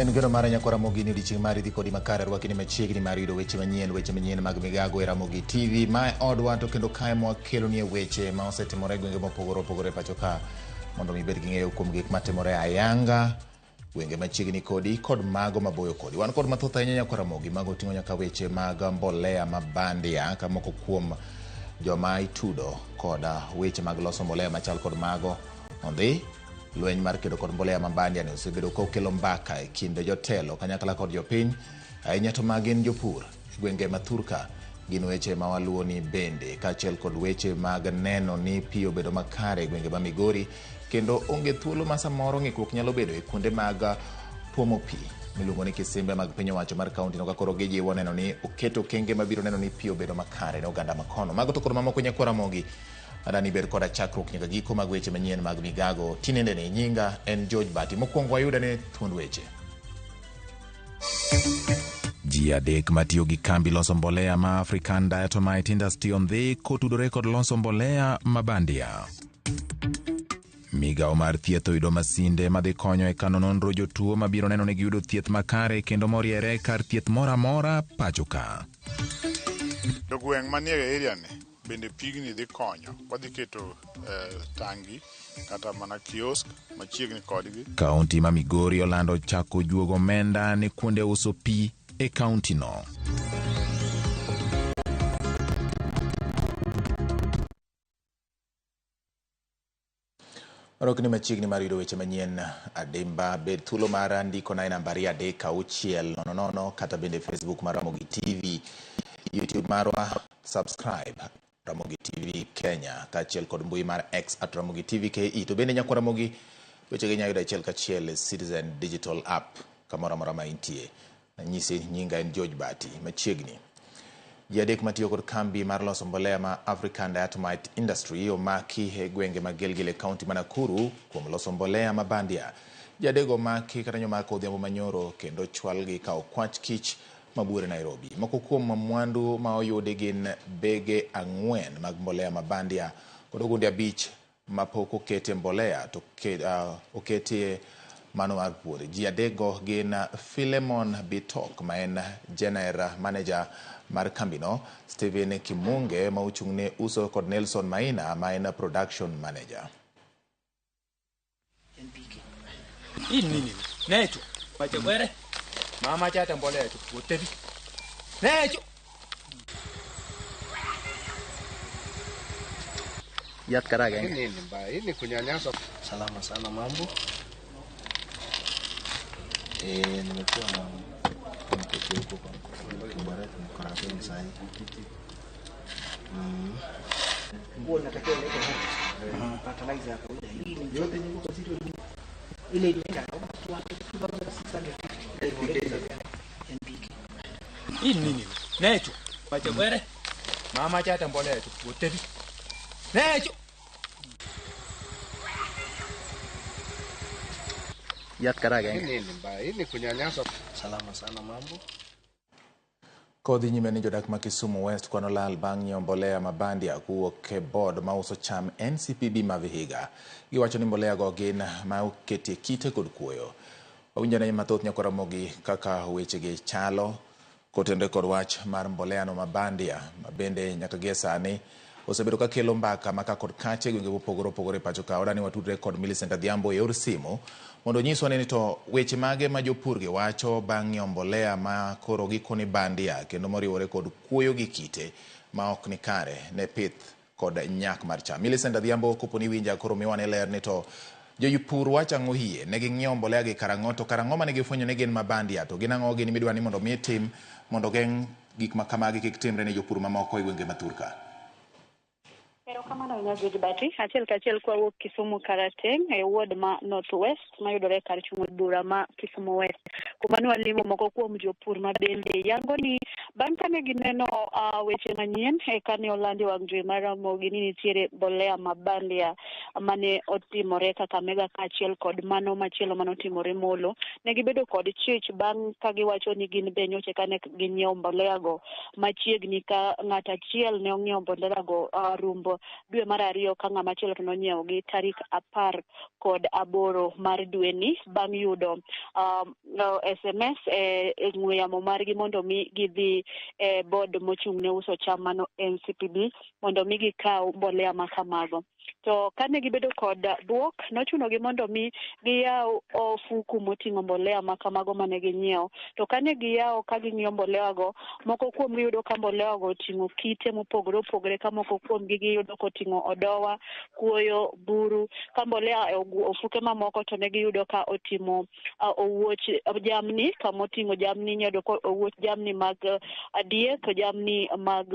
En geno mara nyakwara Ramogi ni odiechieng' mari dhi kodi makare rwaki ni machiegni mar yudo weche manyien, weche manyien mag migago e Ramogi TV. Mae odwa to kendo kae mwakeloni weche ma osetimore e gwenge mopogore opogore e pacho ka mondo mi ibed gi ng'eyo kuom gik matimore ayanga gwenge machiegni kodi kod mago maboyo kodi. Wan kod mathoth ahinya nyakwar Ramogi, mago oting'o nyaka weche mag mbolea ma bandia ka moko kuom joma itudo kod weche mag loso mbolea machal kod mago ondhi. Lweny mar kedo kod mbolea ma bandia ni osebedo ka okelo mbaka e kind jotelo kanyakla kod jopiny, ahinya to ma gin jopur e gwenge ma thurka. Gin weche ma waluwoni bende, kaachiel kod weche mag neno ni pi obedo makare e gwenge ma Migori, kendo onge thuolo ma samoro ng'ikruok nyalo bedo e kuonde mag tuomo pi miluongo ni kisimbe mag piny owacho mar kaunti no ka koro gijiwo neno ni oket okenge mabiro neno ni pi obedo makare ne oganda makono. Mago to kod mamoko nyakwa Ramogi. Adani bed koda chakruok nyaka giko mag weche manyien mag migago. Tinende ni nyinga en George Bati. Mokwongo wayud ane thuond weche. Ji adek matiyo gi kambi loso mbolea ma African Diatomite Industry ondhi kotudore kod loso mbolea ma bandia. Migawo mar thieth oyudo masinde madhi konyo e kano nonro jotuo mabiro neno ni giyudo thieth makare kendo moriere kar thieth moro amora pacho ka. Jogweng' manie area ni bende pigni dhi konyo. Wadhi keto tangi kata mana kiosk machiegni kodgi. Kaunti ma Migori olando chako juogo omenda ne kuonde uso pi e kaunti no. Warwakni machiegni mar yudo weche manyien adimba. Bed thuolo mar ndikona e namba 23600 kata bende Facebook mar Ramogi TV, YouTube marwa subscribe Ramogi TV Kenya kaachiel kod mbui mar X at Ramogi TV KE. To bende nyakwa Ramogi wechegi inyalo yudo achiel kachiel e Citizen Digital App kamoro amora ma intie. Anyisi nyinga en George Bati. Machiegni. Ji adek matiyo kod kambi mar loso mbolea ma African Diatomite Industry omaki e gwenge mag Gilgil e kaunti ma Nakuru kuom loso mbolea ma bandia. Ji adego omaki kata nyomako odhiambo manyoro kendo chwalgi ka okwach kich mabuore Nairobi. Moko kuom mwandu ma oyudi gin bege 4 mag mbolea ma bandia kod ogunde 5 mapok oketie mbolea to oketie mano mar puodho. Ji adekgo gin Philemon Bitok ma en General Manager mar kambino, Stephen Kimunge ma ochung' ne uso kod Nelson Maina ma en Production Manager. Hii nini? Necho. Machekwere. Mama chata mbolea tu. Utebi. Necho. Yath karagenge. Hii ni mbaya, hii ni kunyanyasa. Salama sana mambo. Nimekuwa na mtoto huko kwa Kibarati Mkarabeni sahi. Nguo inatakiwa iwekwe hapa. Fertilizer ya kawaida. Hii ni yote ni kwa zero. Ile inaenda 2650 NPK. Hii nini? Necho. Machekwere. Mama chata mbolea tu. Utebi. Necho. Yath karagenge. Hii ni mbaya, hii ni kunyanyasa. Salama sana mambo. Kodhi nyime ni jodak ma Kisumu West kwano lal bang' nyiewo mbolea ma bandia kowuok e board ma uso cham NCPB ma Vihiga. Giwacho ni mbolea go gin ma oketie kite kod kuoyo. Wawinjo ne mathoth nyakwa Ramogi kaka wechegi chalo kotenore kod wach mar mbolea no ma bandia ma bende nyaka gie sani osebedo ka kelo mbaka ma ka kod kache e gwenge mopogore opogore e pacho ka. Odani watudre kod Millicent Adhiambo e yor simu mondo onyiswa ni to weche mage ma jopur gi wacho bang' ng'iewo mbolea ma koro gikoni bandia kendo moriwore kod kuoyo gi kite ma ok ni kare ne pith kod nyak mar cham. Millicent Adhiambo, kopo ni iwinja koro miwa ne ler ni to jopur wacho ang'o hie? Ne ging'iewo mbolea gi karang'o to karang'o mane gifwenyo ni gin ma bandia to gin ang'o gini midwa ni mondo mi tim mondo geng' gik ma kamagi kik timre ne jopur mamoko e gwenge ma thurka? Erokamano ahinya George Bati. Achiel kachiel kwawuok Kisumu Karateng' e ward ma North West mayudore kar chung' od bura ma Kisumu West, kuma ne walimo moko kuom jopur ma bende yango ni bang' kane gineno weche manyien eka ne olandi wang' jowi mar Ramogi ni nitiere mbolea ma bandia mane otimore Kakamega kaachiel kod mano machielo mane otimore Molo. Ne gibedo kod chich bang' ka giwacho ni gin be nyocha kane ginyiewo mbolea go machiegni ka ng'at achiel ne ong'iewo mbolea go rumb dwe mar 2 ka ng'ama chielo to nonyiewo gi tarik 18 mar dweni bang' yudo SMS e ng'we yamo margi mondo mi gidhi e board mochung' ne uso cham mano NCPB mondo mi gikaw mbolea ma kamago. To kane gibedo kod bwok, nochunogi mondo mi giyaw ofuku moting'o mbolea ma kamago mane ginyiewo. To kane giyawo ka ging'iyo mbolea go, moko kuomgi yudo ka mbolea go oting'o kite mopogore opogore, ka moko kuomgi giyudo koting'o odowa, kuoyo, buru, ka mbolea e ofuke mamoko to ne giyudo ka otimo owuoch jamni, kamoting'o jamni inyayudo ka owuoch jamni mag diek, jamni mag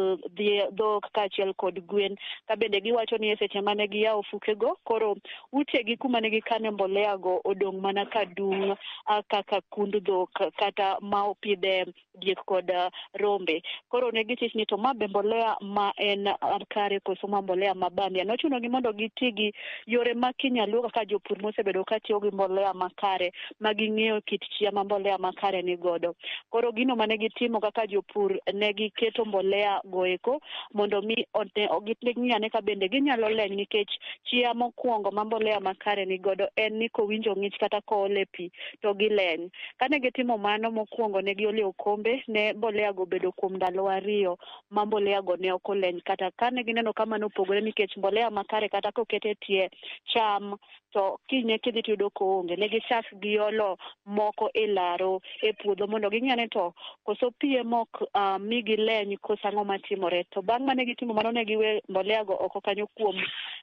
dhok kaachiel kod gwen. Ka bende giwacho ni e seche mane giyawo ofukego, koro utegi kuma ne gikane mbolea go odong' mana ka dung' kaka kund dhok kata ma opidhe diek kod rombe. Koro ne gichich ni to ma be mbolea ma en kare koso ma mbolea ma bandia. Nochunogi mondo giti gi yore ma kinyaluo kaka jopur mosebedo katiyo gi mbolea makare ma ging'eyo kit chia ma mbolea makare ni godo. Koro gino mane gitimo kaka jopur, ne giketo mbolea goeko mondo mi ging'i ane ka bende ginyalo leny, nikech chia mokwongo ma mbolea makare ni godo en ni kowinjo ng'ich kata koole pi to gileny. Kane gitimo mano, mokwongo ne giole okombe, ne mbolea go obedo kuom ndalo 2 ma mbolea go ne ok oleny. Kata kane gineno ka mano opogore, nikech mbolea makare kata koket e tie cham to kinyne kidhi tiyudo koonge, ne gichak giolo moko e laro e puodho mondo ging'i ane to koso pi ema ok mi gileny koso ang'o matimore. To bang' mane gitimo mano, ne giwe mbolea go oko kanyo kuom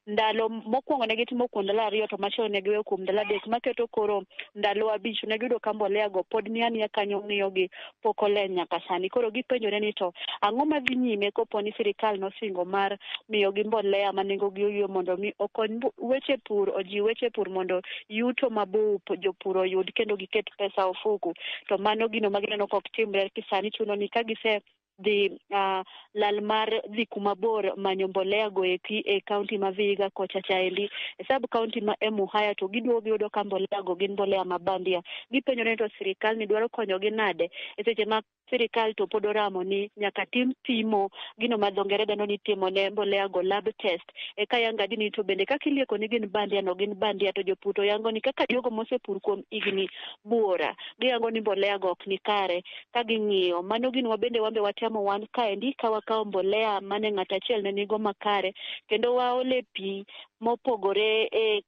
ndalo mokwongo ne gitimo kuom ndalo 2, to machielo ne giweyo kuom ndalo 3, maketo koro ndalo 5. Ne giyudo ka mbolea go pod ni aniya kanyo ng'iyogi, pok oleny nyaka sani. Koro gipenjore ni to ang'o madhi nyime kopo ni sirikal nosingo mar miyogi mbolea ma nengogi oyie mondo mi okony weche pur, ojiw weche pur mondo yuto mabup jopur oyud kendo giket pesa ofuku. To mano gino ma gineno kok timre sani, chuno ni ka gise dhi lal mar dhi kuma bor manyo mbolea go eki e kaunti ma Vihiga kocha chaendi e sub county ma Emuhaya, to giduogo giyudo ka mbolea go gin mbolea ma bandia. Gipenjore ni to sirikal ni dwaro konyogi nade e seche ma sirikal to pod oramo ni nyaka tim pimo gino ma dho ngere dendo ni timo ne mbolea go lab test eka yang adi ni to bende kaka ilieko ni gin bandia no gin bandia. To jopur to yango ni kaka jogo mosepur kuom higni buora giyango ni mbolea go ok ni kare ka ging'iyo mano. Gino wabende wambe watemo wan kaendi ka wakawo mbolea mane ng'ato achiel ne nigo makare kendo waole pi mopogore e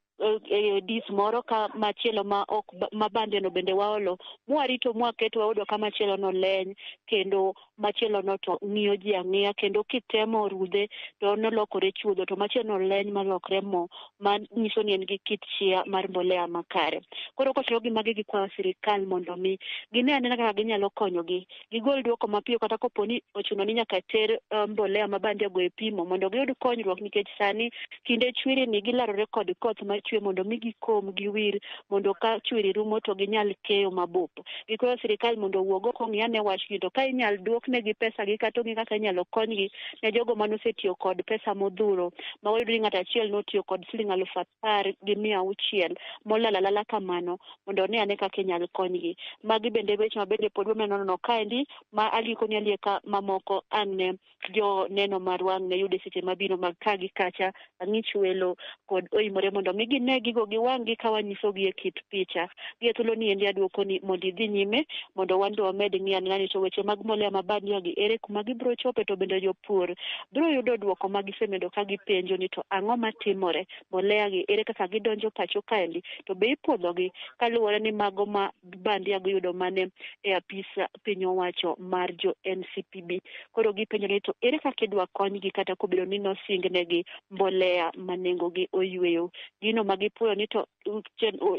dis moro ka machielo ma ok ma bandia no bende waolo mwarito mwaketo wayudo ka machielo no leny kendo machielo no to ng'iyo ji ang'iya, kendo kitemo rudhe to nolokore chuodho, to machielo no leny malokre mo manyiso ni en gi kit chia mar mbolea makare. Koro kotiyo gi magi, gikwayo sirikal mondo mi gine anena kaka ginyalo konyogi gigol duoko mapiyo, kata kopo ni ochuno ni nyaka ter mbolea ma bandia go e pimo mondo giyud konyruok, nikech sani kinde chwiri ni gilarore kod koth machwe mondo mi gikom giwir mondo ka chwiri rumo to ginyal keyo mabup. Gikwayo sirikal mondo owuog oko ong'i ane wachni, to ka inyal duoknegi pesa gi kata ong'i kaka inyalo konygi ne jogo manosetiyo kod pesa modhuro ma wayudo ni ng'ato achiel notiyo kod siling 10,600 molal alala kamano, mondo one ane kaka inyal konygi. Magi bende weche ma bende pod wamendo nono kaendi ma alikoni alieka mamoko ang' ne jo neno marwa ang' ne yud e seche mabiro mag ka gi kacha ang'ich welo kod oimore mondo mi gine gigo gi wang'gi ka wanyisogi e kit picha gi e thuolo ni endi. Aduoko ni mondo idhi nyime mondo wan be wamed ng'iyo anena ni to weche mag mbolea ma bandia gi ere kuma gibiro chope, to bende jopur biro yudo duoko ma gisebedo ka gipenjo ni to ang'o matimore, mbolea gi ere kaka gidonjo pacho kaendi, to be ipuodhogi kaluwore ni mago ma bandia giyudo mane e apis piny owacho mar jo NCPB. Koro gipenjo ni to ere kaka idwa konygi kata kobedo ni nosingnegi mbolea ma nengogi oyweyo. Gino ma gipuoyo ni to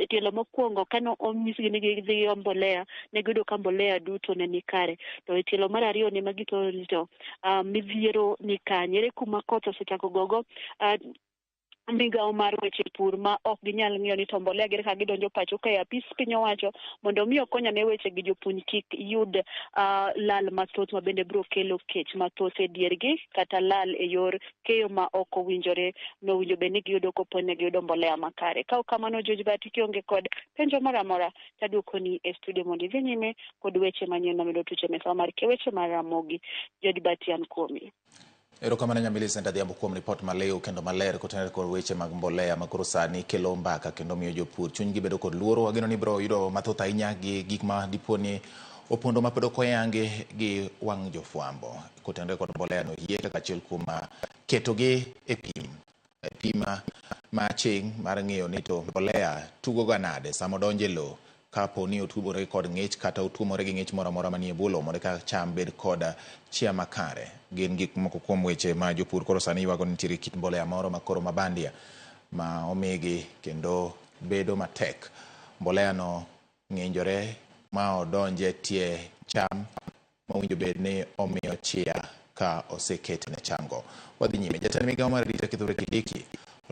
tielo mokwongo kane onyisgi ni gidhi giom mbolea, ne giyudo ka mbolea duto ne ni kare, to e tielo mar ariyo ne magitoro ni to midhiero ni kanye, ere kuma koth osechako gogo migawo mar weche pur ma ok ginyal ng'iyo ni to mbolea gi kaka gidonjo pacho ka e apis piny owacho mondo mi okony ane weche gi jopuonj kik yud lal mathoth ma bende biro kelo kech mathoth e diergi kata lal e yor keyo ma ok owinjore nowinjo bed ni giyudo kopo ne giyudo mbolea makare. Ka ok kamano, George Bati, kionge kod penjo moro amora, taduokoni e studio mondo idhi nyime kod weche manyien mamedo tuche mesa mar weche mar Ramogi. George Bati, an kuomi. Erokamano Nyamillicent Adhiambo kuom ripot maliw kendo maler kotenore kod weche mag mbolea ma koro sani kelo mbaka kendo miyo jopur chunygi bedo kod luoro. Wageno ni biro yudo mathoth ahinya gi gik ma dipo ni opondo ma pod ok oyangi gi wang' jofwambo kotenore kod mbolea no yie kaka achiel kuom ketogi e pim e pima ma aching' mar ng'iyo ni to mbolea tugo ga nade sama odonjo e lowo kapo ni otumore kod ng'ich kata otuomore gi ng'ich moro amora manie bwo lowo mondo eka cham bed kod chia makare. Gin gik moko kuom weche ma jopur koro sani ywago ni nitiere kit mbolea moro ma koro mabandia ma omigi kendo bedo matek. Mbolea no ng'injore ma odonje tie cham mowinjo bed ni omiyo chia ka oseket ne chamgo. Wadhi nyime. Jatend migawo mar arita Kithure Kindiki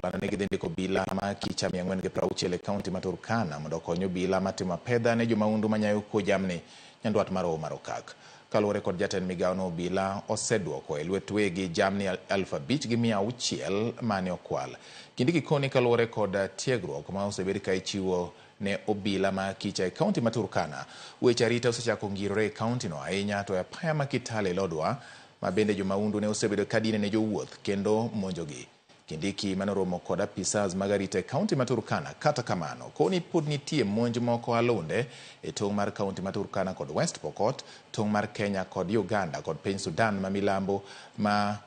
olando ni gidhi ndiko obila ma kicha 460 e kaunti ma Turkana mondo okony obila matimo apedha ne jomahundu manyayo kuo jamni nyandwat mar Hoho mar Okak. Kaluwore kod jatend migawo no obila oseduoko e lwet wegi jamni 5600 mane okwal. Kindiki koni kaluwore kod tiegruok ma osebed ka ichiwo ne obila ma kicha e kaunti ma Turkana. Weche arita osechako ngirore e kaunti no ahinya to e apaya ma Kitale Lodwar ma bende jomahundu ne osebedo ka dine ne jowuoth kendo monjogi. Kindiki manoromo kod apisas mag arita e kaunti ma Turkana. Kata kamano, koni pod nitie monj moko alunde e tong' mar kaunti ma Turkana kod West Pokot, tong' mar Kenya kod Uganda kod piny Sudan ma milambo ma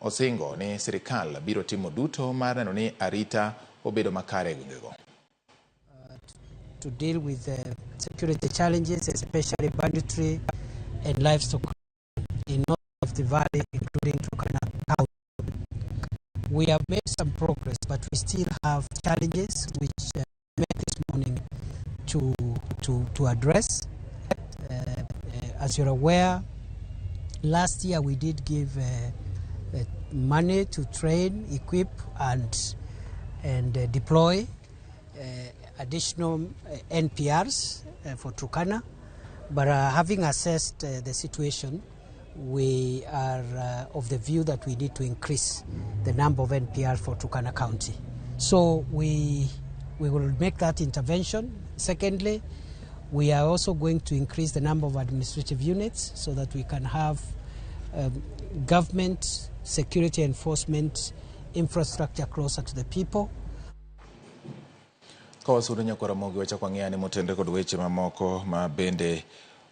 osingo ni sirikal biro timo duto mar neno ni arita obedo makare e gwengego. To deal with the security challenges, especially banditry and livestock in North of the Valley, including Turkana County. We have made some progress, but we still have challenges which met this morning to address. As you're aware, last year we did give money to train, equip, and deploy additional NPRs for Turkana. But having assessed the situation, we are of the view that we need to increase the number of NPR for Turkana County. So we will make that intervention. Secondly, we are also going to increase the number of administrative units so that we can have government security enforcement infrastructure closer to the people. Ka wasudo nyakwa Ramogi wachako wang'iyo ni motenre kod weche mamoko ma bende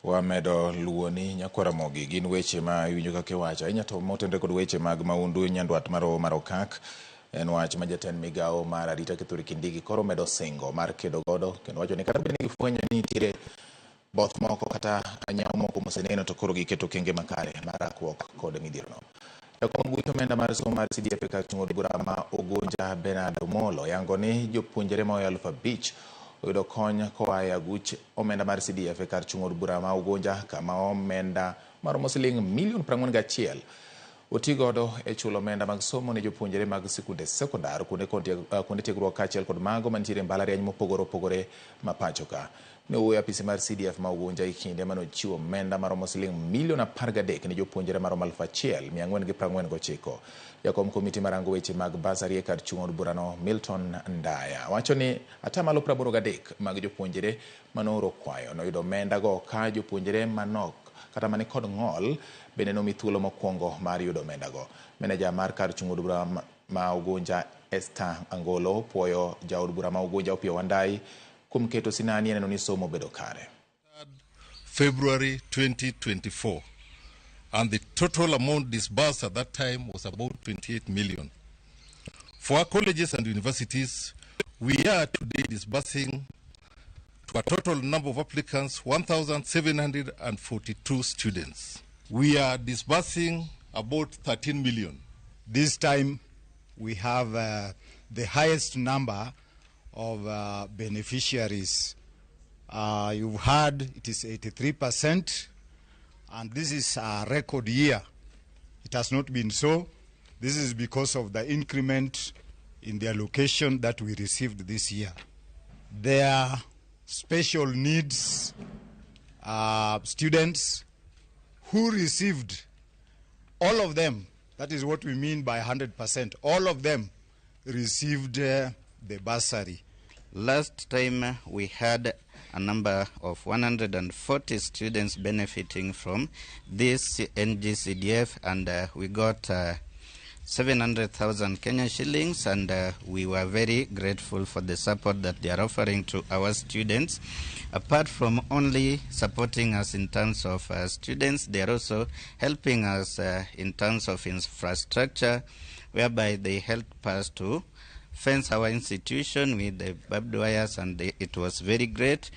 wamedo luwoni nyakwa Ramogi gin weche ma iwinjo kaka iwacho ahinya to motenre kod weche mag mahundu nyandwat mar Hoho mar Okak en wach ma jatend migawo mar arita Kithure Kindiki koro medo singo mar kedo godo kendo wacho ni kata bed ni gifwenyo ni nitiere both moko kata nyawo moko moseneno to koro giketo okenge makare mar rakruok kod midhierono. Jakom buch omenda mar somo mar CDF e kar chung' od bura ma Ugunja Bernard Omolo yango ni jopuonjre maoyo 5000 oyudo kony koa e aguch omenda mar CDF e kar chung' od bura ma Ugunja kama omenda maromo siling milion 41 oti godo e chulo omenda mag somo ne jopuonjre mag sikunde sekondar kuonde tiegruok kaachiel kod mago mantiere e mbalariany mopogore opogore ma pacho ka. Ne owuoyo e apisi mar CDF ma Ugunja e kinde mane ochiwo omenda maromo siling milion 13 ne jopuonjre maromo 1449. Jakom komiti marango weche mag basari e kar chung' od burano Milton Ndaya wacho ni atamalo 83 mag jopuonjre manooro kwayo noyudo omenda go ka jopuonjre manok kata mani kod ng'ol bende nomi thuolo mokwongo mar yudo omenda go. Meneja mar kar chung' od bura ma Ugunja Esther Angolo puoyo jaod bura ma Ugunja Opiyo Wandayi kuom keto sinani e neno ni somo obedo kare. February 2024. And the total amount disbursed at that time was about 28 million. For our colleges and universities, we are today disbursing to a total number of applicants 1,742 students. We are disbursing about 13 million. This time we have the highest number of beneficiaries. You've heard it is 83%, and this is a record year. It has not been so. This is because of the increment in the allocation that we received this year. There are special needs students who received, all of them, that is what we mean by 100%, all of them received the bursary. Last time we had a number of 140 students benefiting from this NGCDF, and we got 700,000 Kenya shillings, and we were very grateful for the support that they are offering to our students. Apart from only supporting us in terms of students, they are also helping us in terms of infrastructure, whereby they help us to fence our institution with the barbed wires, and it was very great.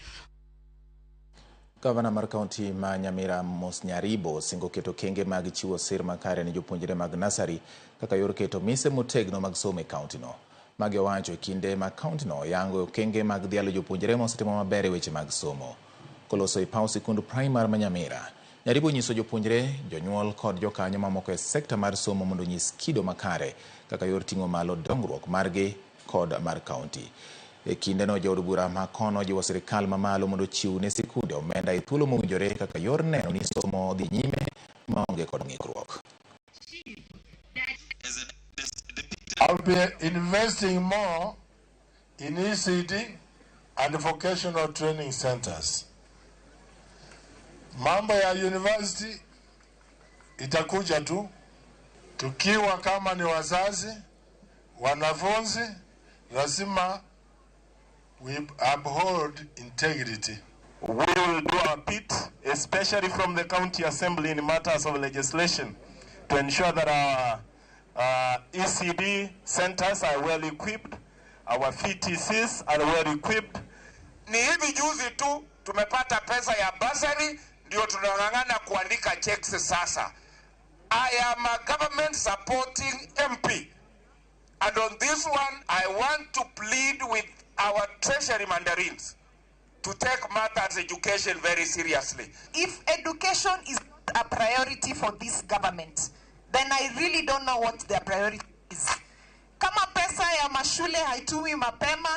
Gavana mar kaunti ma Nyamira Amos Nyaribo osingo keto kenge mag chiwo sir makare ne jopuonjre mag nasari kaka yor keto mise motegno mag somo e kauntino. Magi owacho e kinde ma kauntino yango okenge mag dhialo jopuonjre mosetimo maber e weche mag somo. Koloso e paw sikund primar ma Nyamira, Nyaribo onyiso jopuonjre, jonyuol kod jokanyo mamoko e sekta mar somo mondo onyis kido makare kaka yor ting'o malo dongruok margi kod mar kaunti. E kindeno jood bura ma kono jiwo sirikal mamalo mondo ochiw ne sikunde omenda e thuolo mowinjore kaka yor neno ni somo dhi nyime maonge kod ng'ikruok. I'll be investing more in ECD and vocational training centers. Mambo ya university itakuja tu tukiwa kama ni wazazi, wanafunzi, lazima we uphold integrity. We will do our bit, especially from the county assembly in matters of legislation, to ensure that our ECD centers are well equipped, our VTCs are well equipped. Ni hivi juzi tu tumepata pesa ya bursary, ndio tunang'ang'ana kuandika checks sasa. I am a government supporting MP, and on this one I want to plead with our treasury mandarins to take matters education very seriously. If education is a priority for this government, then I really don't know what their priority is. Kama pesa ya mashule haitumi mapema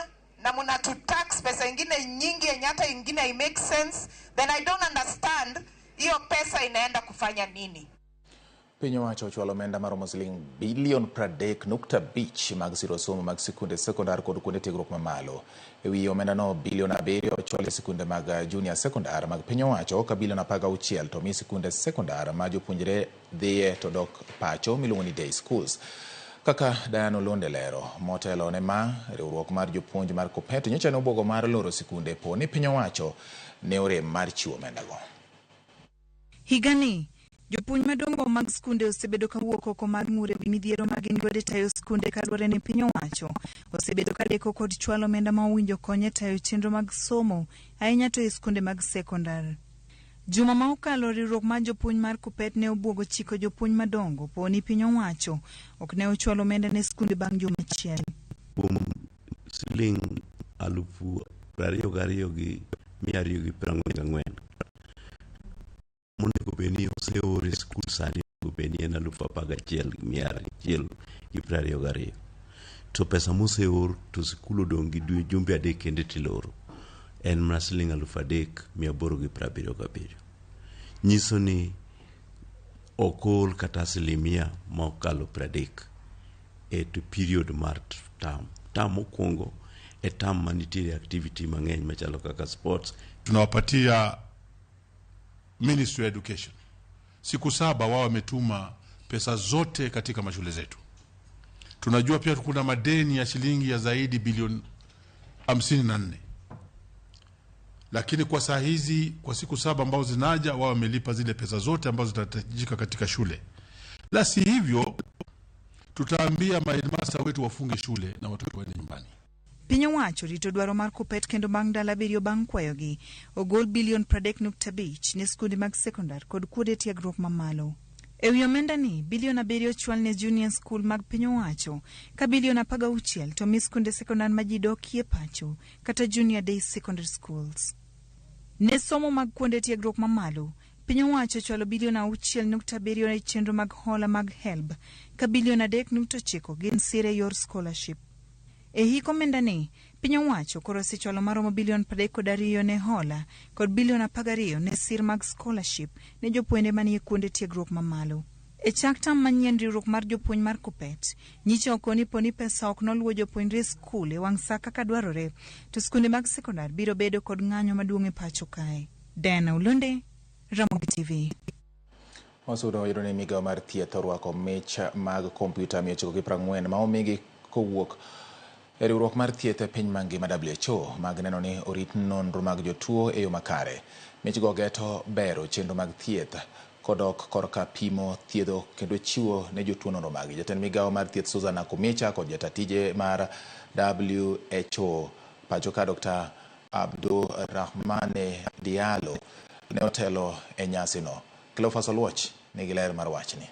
na mnatutax pesa ingine nyingi yenye hata ingine hai make sense, then I don't understand hiyo pesa inaenda kufanya nini. Piny owacho ochwalo omenda maromo siling bilion 30.5 mag siro somo mag sikunde sekondar kod kuonde tiegruok mamalo. E wi omendano bilion 7 ochwal e sikunde mag junior sekondar mag piny owacho ka bilion 16 to mi sikunde sekondar ma jopuonjre dhiye to dok pacho miluongo ni day schools. Kaka Diana Olonde lero, motelo ne ma riwruok mar jopuonj mar KUPPET nyocha ne obwogo mar loro sikunde po ni piny owacho ne orem mar chiwo omendago. Higani jopuonj madongo mag skunde osebedo kawuok oko mar ng'ur ewi midhiero ma gin godo e tayo skunde kaluwore ni piny owacho osebedo ka deko kod chwalo omenda ma owinjo kony e tayo chenro mag somo ahinya to e skunde mag sekondar. Juma ma okalo riwruok mar jopuonj mar KUPPET ne obwogo chiko jopuonj madongo po ni piny owacho ok ne ochwalo omenda ne skunde bang' juma achiel. Kuom siling 22,244 monego bed ni oseor e skul sani onego bed ni en 11,122. To pesa moseor to skul odong' gi jumbe 3 kende tiloro en mana siling 3,877. Nyiso ni ok ool kata asilimia ma okalo 30 e to period mar term. Term mokwongo e term manitiere activity mang'eny machalo kaka sports. Tunawapatia Ministry of Education siku 7 wao wametuma pesa zote katika mashule zetu. Tunajua pia kuna madeni ya shilingi ya zaidi bilioni 54. Lakini kwa saa hizi kwa siku 7 ambazo zinaja wao wamelipa zile pesa zote ambazo zitahitajika katika shule. La si hivyo tutaambia maheadmaster wetu wafunge shule na watoto waende nyumbani. Piny owacho rito dwaro mar KUPPET kendo bang' ndalo 7 bang' kwayogi ogol bilion 30.5 ne skunde mag sekondar kod kuonde tiegruok mamalo. E wi omenda ni, bilion 7 ochwal ne junior school mag piny owacho ka bilion 16 to mi skunde sekondar ma ji dokie pacho kata junior day secondary schools. Ne somo mag kuonde tiegruok mamalo, piny owacho ochwalo bilion 6.7 e chenro mag hola mag HELB ka bilion 3.9 gin sir e yor scholarship. E hik omenda ni, piny owacho koro osechwalo maromo bilion 32 ne hola kod bilion 12 ne sir mag scholarship ne jopuonjre manie kuonde tiegruok mamalo. E chak tam manyien riwruok mar jopuonj mar Kuppet nyicho oko ni poni pesa ok noluwo jopuonjre e skul e wang' sa kaka dwarore to skunde mag sekondar biro bedo kod ng'anyo maduong' e pacho kae. Diana Olonde, Ramogi TV. Wasudo wayudo ni migawo mar thieth orwako mich mag kompyuta 940 ma omigi kowuok e riwruok mar thieth e piny mangima WHO mag neno ni orit nonro mag jotuo e yo makare. Michgo geto bero chenro mag thieth kodok korka pimo, thiedho kendo chiwo ne jotuo nonro maggi. Jatend migawo mar thieth Susan Nakhumicha kod jata tije mar WHO pacho ka Dr. Abdourahmane Diallo ne otelo e nyasino. Cleophas Oluoch nigi ler mar wachni.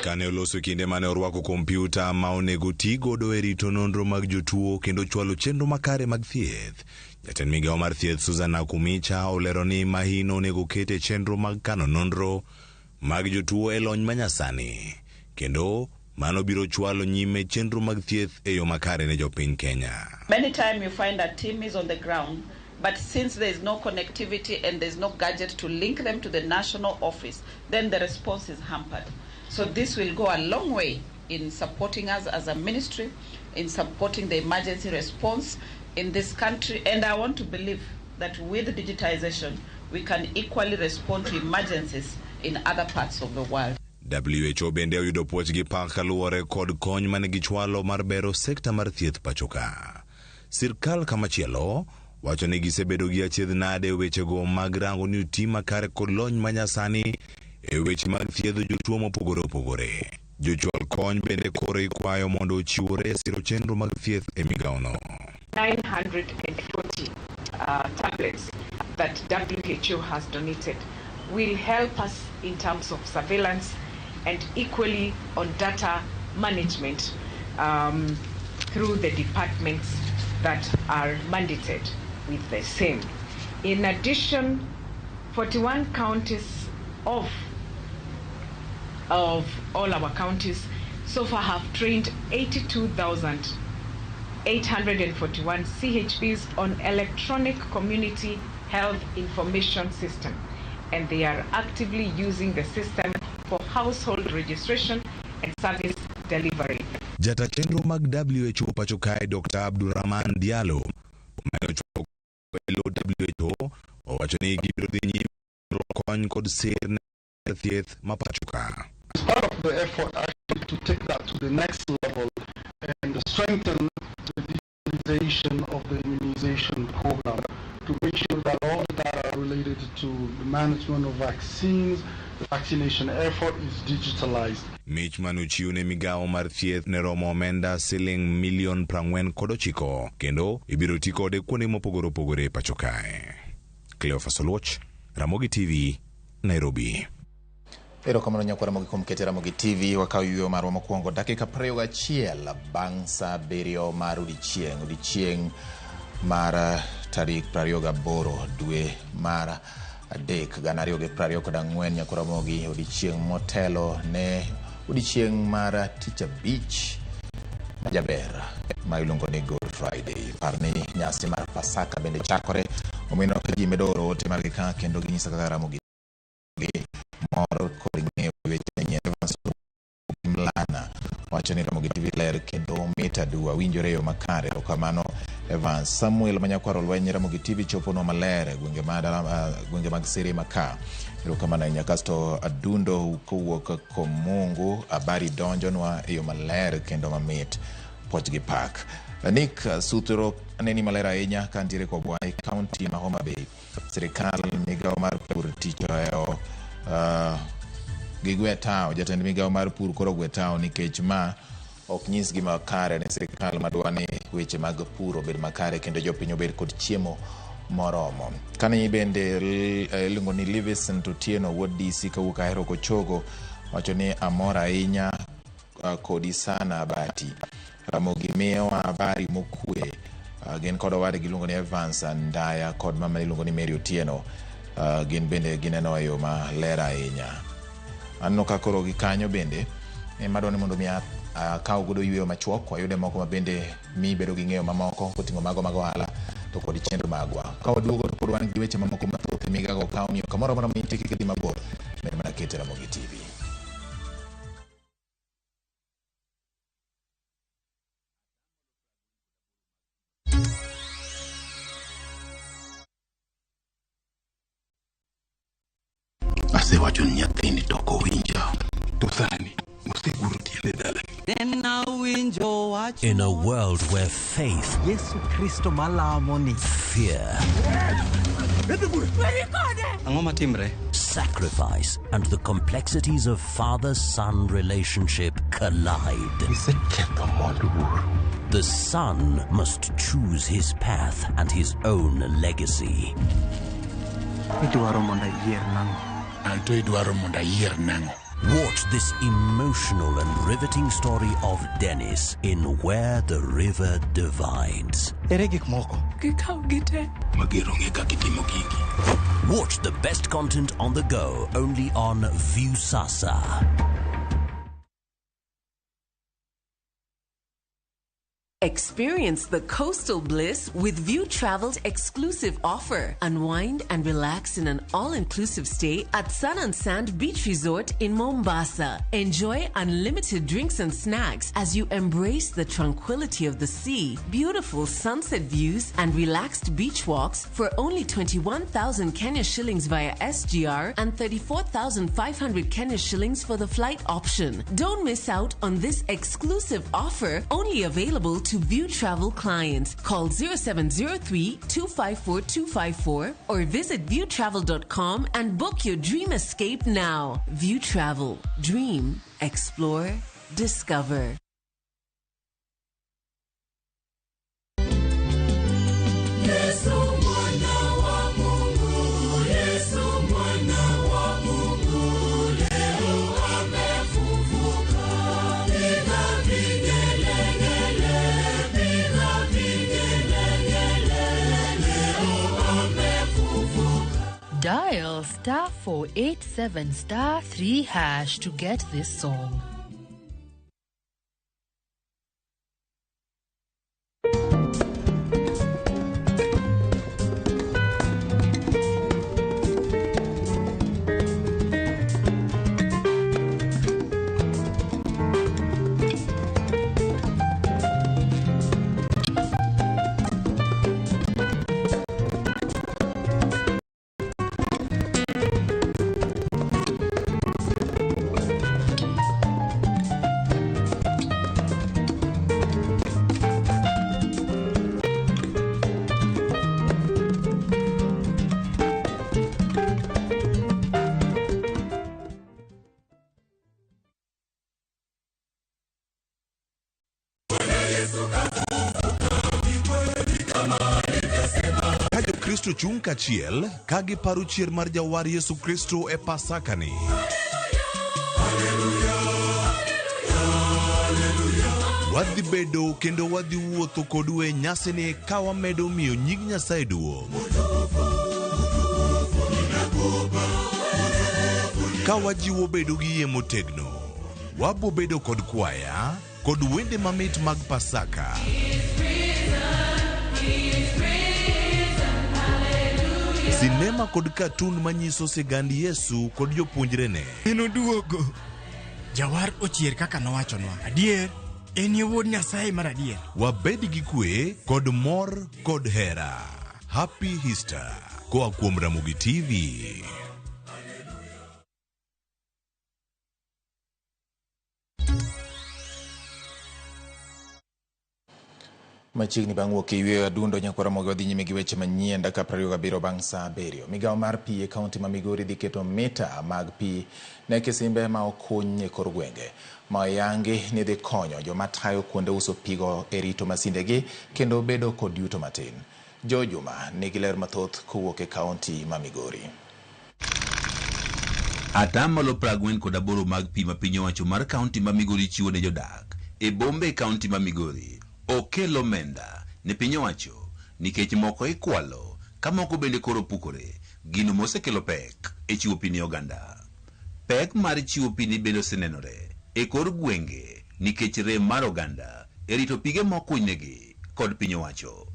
Kane oloso kinde mane orwako kompyuta ma onego ti godo e rito nonro mag jotuo kendo chwalo chenro makare mag thieth. Jatend migawo mar thieth Susan Nakhumicha olero ni mahino onego ket e chenro mag kano nonro mag jotuo e lony manyasani kendo mano biro chwalo nyime chenro mag thieth e yo makare ne jopiny Kenya. Many times you find that team is on the ground, but since there is no connectivity and there is no gadget to link them to the national office, then the response is hampered. So this will go a long way in supporting us as a ministry, in supporting the emergency response in this country. And I want to believe that with digitization, we can equally respond to emergencies in other parts of the world. WHO bende oyudo puoch gi pak kaluwore kod kony mane gichwalo mar bero sekta mar thieth pacho ka. Sirkal kamachielo wacho ni gisebedo gi achiedh nade e wechego mag rango ni oti makare kod lony manyasani e weche mag thiedho jotuo mopogore opogore. Jochwal kony bende koro ikwayo mondo ochiwore e siro chenro mag thieth e migawono. 940 tablets that WHO has donated will help us in terms of surveillance and equally on data management through the departments that are mandated with the same. In addition, 41 counties of all our counties so far have trained 82,841 CHPs on electronic community health information system, and they are actively using the system for household registration and service delivery. Jata chenro mag WHO pacho kae Dr. Abdurrahman Diallo mane ochwalo elo WHO owacho ni gibiro dhi nyime kony kod sir ne thieth ma pacho ka. It's part of the effort actually to take that to the next level and strengthen the digitalization of the immunization program to make sure that all the data related to the management of vaccines, the vaccination effort is digitalized. Mich mane ochiw ne migawo mar thieth ne romo omenda siling milion 49 kendo ibiro ti kode kuonde mopogore opogore e pacho kae. Cleophas Oluoch, Ramogi TV, Nairobi. Erokamano nyakwa Ramogi kuom kete Ramogi TV. Wakaw yueyo marwa mokwongo dakika 21 bang' sa 7 mar odiechieng', odiechieng' mar tarik 28 dwe mar 3 2024 nyakwa Ramogi, odiechieng' motelo ne odiechieng' mar tich abich majaber ma iluongo ni Good Friday. Par ni nyasi mar Pasaka bende chakore, omiyo ka ji medo oro ote margi ka kendo ginyisa kaka Ramogi mor kod ng'eyo weche manyien. Evans Mlana wacho ni Ramogi TV ler kendo mit aduwa, winjore e yo makare. Erokamano Evans. Samuel Manyakwaro Lweny, Ramogi TV choponwa maler gwenge gwenge mag Sirima ka. Erokamano ahinya. Kasto Adundo kowuok Komungu, habari donjonwa e yo maler kendo mamit, puoch gi pak. Nick Sutro aneni maler ahinya ka ntiere Kobwai, county ma Homa Bay. Sirikal migawo mar pur tich ohewo gigwe tawo. Jatend migawo mar pur koro gwe tawo nikech ma ok nyis gima kare ne sirikal madwa ni weche mag pur obed makare kendo jopiny obed kod chiemo moromo. Kani bende iluongo ni Livingstone Otieno wuod DC kawuok Ahero Kochogo wacho ni amor ahinya kodi sana Abati. Ramogi miyowa habari mokwe. Gin kod owadgi iluongo ni Evans Ndaya kod mama iluongo ni Mary Otieno. Gin bende gineno e yo maler ahinya. Aneno ka koro gi kanyo bende madwa ni mondo mi akaw godo yueyo machuok, wayude moko ma bende mi bedo gi ng'eyo mamoko koting'o mago mag ohala to kod chenro magwa. Ka waduogo to pod wan gi weche mamoko mathoth e migago ka omiyo kamoro amora ma intie kik idhi mabor, med mana mwaketo e Ramogi TV. Asewacho ni nyathini to ok owinja. To sani oseguro tiende dala. In a world where faith, Yesu Kristo malamo ni fear, Ang'o matimre? sacrifice, and the complexities of father-son relationship collide. The son must choose his path and his own legacy. Idwaro mondo ayier nang'o? Anto idwaro mondo ayier nang'o? Watch this emotional and riveting story of Dennis in Where the River Divides. Ere gik moko? Gikaw gite. Mager onge kaka itimo gigi. Watch the best content on the go only on Viusasa. Experience the coastal bliss with View Travel's exclusive offer. Unwind and relax in an all-inclusive stay at Sun and Sand Beach Resort in Mombasa. Enjoy unlimited drinks and snacks as you embrace the tranquility of the sea, beautiful sunset views, and relaxed beach walks for only 21,000 Kenya shillings via SGR and 34,500 Kenya shillings for the flight option. Don't miss out on this exclusive offer, only available to View Travel clients. Call 0703 254 254 or visit viewtravel.com and book your dream escape now. View Travel. Dream, explore, discover. Yesu mwana wa Mungu, Yesu mwana wa Mungu, leo amefufuka. Piga vigelegele, piga vigelegele, leo amefufuka. Dial star 487 star 3 hash to get this song. Ka Jokristo chung' kachiel ka giparo chier mar jawar Yesu Kristo e Pasakani. Wadhi bedo kendo wadhi wuotho kodu e nyasini ka wamedo miyo nying Nyasaye duong'. Ka wajiwo bedo gi yie motegno, wabo bedo kod kwaya kod wende mamit mag Pasaka. Sinema kod katun manyiso sigand Yesu kod jopuonjrene. Enoduogo. Jawar ochier kaka nowachonwa. Adier, en e wuod Nyasaye mar adier. Wabed gi kwe kod mor kod hera. Happy Easter koa kuom Ramogi TV. Machiegni bang' wuok e yweyo adundo nyakwar Ramogi wadhi nyime gi weche manyien dakika 27 bang' saa 7. Migawo mar pi e kaunti ma Migori dhi keto mita mag pi ne kisimbe ma okuny e kor gwenge ma oyangi ni dhi konyo joma tayo kuonde uso pigo e rito masindegi kendo bedo kod yuto matin. Joe Juma nigi ler mathoth kowuok e kaunti ma Migori. Atamalo 48 mag pi ma piny owacho mar kaunti ma Migori chiwo ne jodak e bombe e kaunti ma Migori okelo omenda ne piny owacho nikech moko ikwalo ka moko bende koro pukore, gino mosekelo pek e chiwo pi ne oganda. Pek mar chiwo pi ni bende osenenore e kor gwenge nikech rem mar oganda e rito pige mokunynegi kod piny owacho.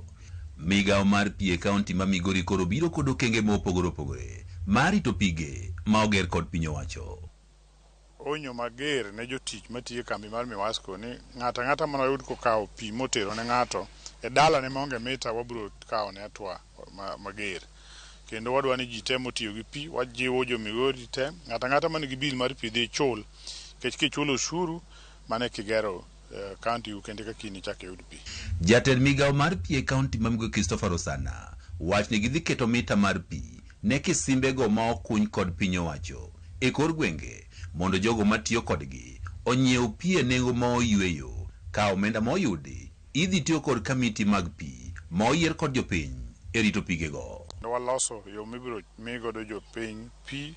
Migawo mar pi e kaunti ma Migori koro biro kod okenge mopogore opogore mar rito pige ma oger kod piny owacho. Onyo mager ne jotich matiyo e kambi mar Miwasco ni ng'ato ang'ata manoyud kokawo pi motero ne ng'ato e dalane maonge mita wabiro kawo ne hatua mager. Kendo wadwa ni ji te motiyo gi pi, wajiwo jo Migori te, ng'ato ang'ata man gi bill mar pi dhi ichul. Nikech kichulo osuru, mano e kigero kaunti u kendo eka kiny ichak iyud pi. Jatend migawo mar pi e kaunti ma Migori Christopher Osana wach ni gidhi keto mita mar pi ne kisimbego ma okuny kod piny owacho e kor gwenge mondo jogo matiyo kodgi onyiew pi e nengo ma oyweyo ka omenda ma oyudi idhi tiyo kod kamiti mag pi ma oyier kod jopiny e rito pigego. Waloso yo mibiro migodo jopiny pi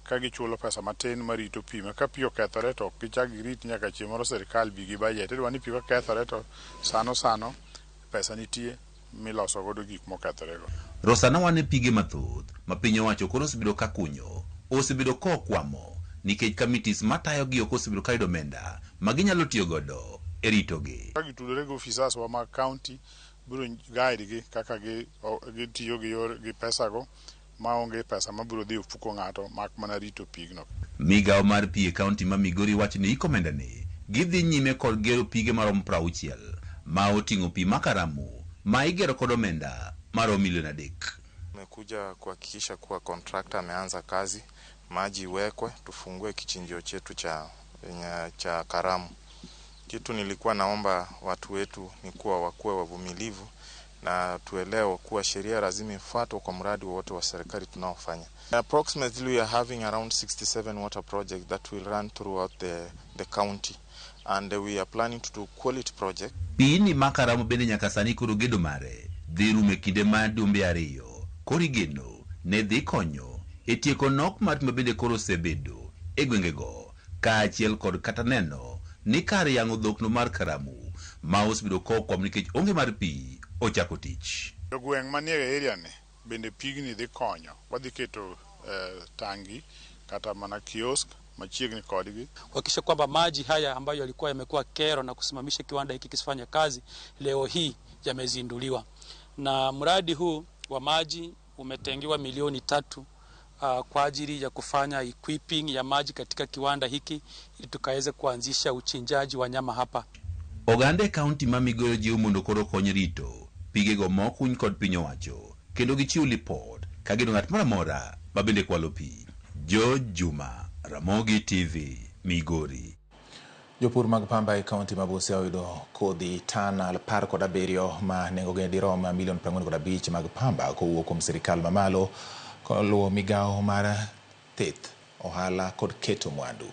ka gichulo pesa matin marito pi ma ka pi okethore to ok gichak girit nyaka chieng' moro sirikal bi gi budget. Idwa ni pi kokethore to sano sano pesa nitie miloso godo gik mokethorego. Rosana wane pige mathoth ma piny owacho koro osebedo ka kunyo osebedo ka okwamo nikech kamitis matayogi ok osebedo ka yudo omenda ma ginyalo tiyo godo e ritogi. Ka gitudore gi ofisas wa mag county biro guide gi kaka gitiyo gi yor gi pesago maonge pesa mabiro dhi ofuko ng'ato mak mana rito pigno. Migawo mar pi e kaunti ma Migori wacho ni iko omenda ni gidhi nyime kod gero pige maromo 60 ma oting'o pi ma Karamu ma igero kod omenda maromo milion 3. Tumekuja kuhakikisha kuwa contractor ameanza kazi, maji iwekwe, tufungue kichinjio chetu cha Karamu. Kitu nilikuwa naomba watu wetu ni kuwa wakuwe wavumilivu na tuelewe kuwa sheria lazima ifuatwe kwa mradi wowote wa serikali tunaofanya. Approximately we are having around 67 water projects that will run throughout the county, and we are planning to do quality project. Pi ni ma Karamu bende nyaka sani koro gedo mare dhi rumo e kinde mar jumbe 2 koro igeno ne dhi konyo e tieko nok mar pi ma bende koro osebedo e gwengego kaachiel kod kata neno ni kar yang'o dhokno mar Karamu ma osebedo kokwamo nikech onge mar pi ochako tich. Jogweng' manie area ni bende pigni dhi konyo. Wadhi keto tangi kata mana kiosk machiegni kodgi kuhakikisha kwamba maji haya ambayo yalikuwa yamekuwa kero na kusimamisha kiwanda hiki kisifanye kazi, leo hii yamezinduliwa. Na mradi huu wa maji umetengewa milioni 3 kwa ajili ya kufanya equipping ya maji katika kiwanda hiki ili tukaweze kuanzisha uchinjaji wa nyama hapa. Oganda e kaunti ma Migori jiwo mondo koro kony rito pigego mokuny kod piny owacho kendo gichiw lipot ka gino ng'at moro amora ma bende kwalo pi. George Juma, Ramogi TV, Migori. Jopur mag pamba e kaunti ma Busia oyudo kodhi tan 17 ma nengogi dirom milion 45 mag pamba kowuok kuom sirikal mamalo koluwo migawo mar theth, ohala kod keto mwandu.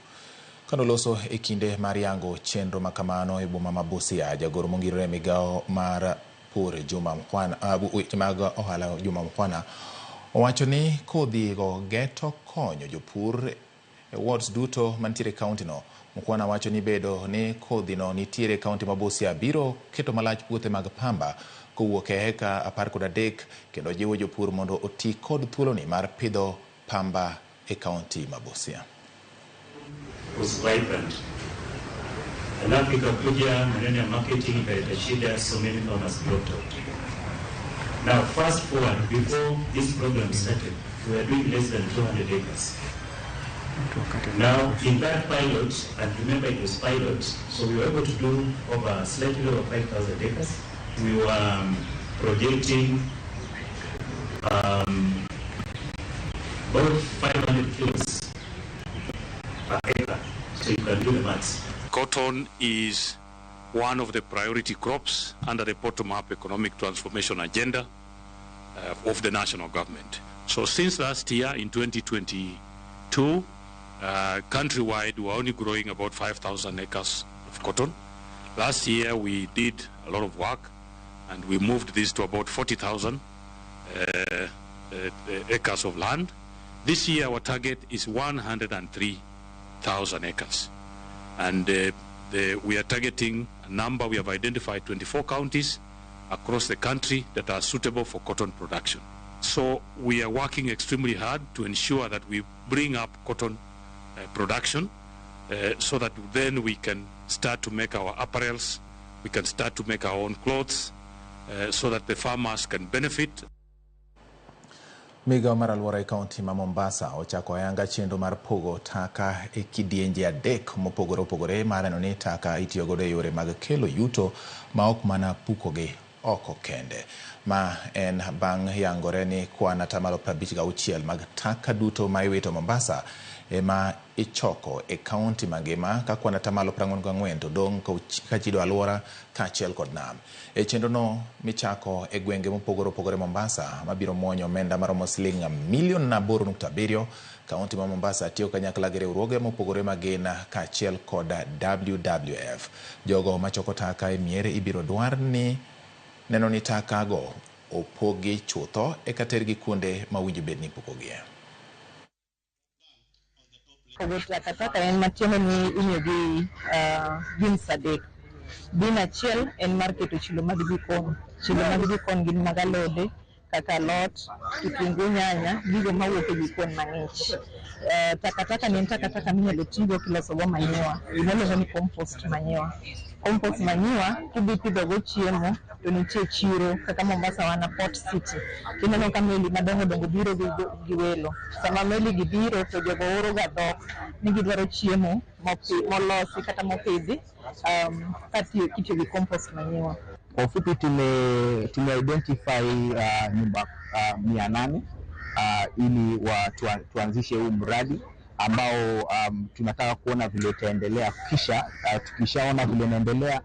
Kanoloso e kinde mar yango chenro makamano e boma ma Busia, jagoro mongirore e migawo mar pur Juma Mkwana, weche mag ohala Juma Mkwana owacho ni kodhi go geto konyo jopur e wards duto mantiere e kaunti no. Mkwana wacho ni bedo ni kodhi no nitiere e kaunti ma Busia biro keto malach puothe mag pamba kowuok e eka 13 kendo jiwo jopur mondo oti kod thuoloni mar pidho pamba e kaunti ma Busia. Was vibrant. Alafu ikakuja maneno ya marketing ikaleta shida, so many farmers dropped out. Now fast forward, before this program started, we were doing less than 200 acres. Now in that pilot, and remember it was pilot, so we were able to do over slightly over 5,000 acres. We were projecting about 500 kilos per acre, so you can do the maths. Cotton is one of the priority crops under the bottom-up economic transformation agenda of the national government. So since last year in 2022, countrywide we were only growing about 5,000 acres of cotton. Last year we did a lot of work and we moved this to about 40,000 acres of land. This year our target is 103,000 acres. And we are targeting a number. We have identified 24 counties across the country that are suitable for cotton production. So we are working extremely hard to ensure that we bring up cotton production so that then we can start to make our apparels, we can start to make our own clothes, so that the farmers can benefit. Migawo mar alwora e kaunti ma Mombasa ochako ayanga chenro mar pogo taka e kidienje 3 mopogore opogore mar neno ni taka itiyogodo e yore mag kelo yuto ma ok mana pukogi oko kende. Ma en bang' yangore ni kwan 56% mag taka duto ma iwito Mombasa ema ichoko e kaunti mangima ka kwan 44% to dong' kachido alwora kaachiel kod nam. E chenrono michako e gwenge mopogore opogore Mombasa mabiro muonyo omenda maromo siling milion 8.7, kaunti ma Mombasa tiyo kanyakla gi riwruoge mopogore magin kaachiel kod WWF. Jogo machoko taka e mier ibiro dwar ni neno ni taka go opogi chutho eka tergi kuonde ma owinjo bed ni ipukogie. Pogo takataka en matiende ni imiyogi bins 3. Bin achiel en mar keto chilo mag jikon. Chilo mag jikon gin mag alode kaka alot, kitungu, nyanya, gigo mawuok e jikon mang'ich. Takataka ni en takataka minyalo tigo kilosogo manyiwa, gima ni compost manyiwa. Compost manyiwa kidhi pidhogo chiemo to nitie chiro kaka Mombasa wan a Port City. Tineno ka meli madongo dongo biro gi welo. Sama meli gi biro to jogo oro ga dhok ni gidwaro chiemo molosi kata mopidhi kitiyo gi compost manyiwa. Kwa ufupi tume identify nyumba 800 ili tuanzishe huu mradi ambao tunataka kuona vile itaendelea. Kisha tukishaona vile inaendelea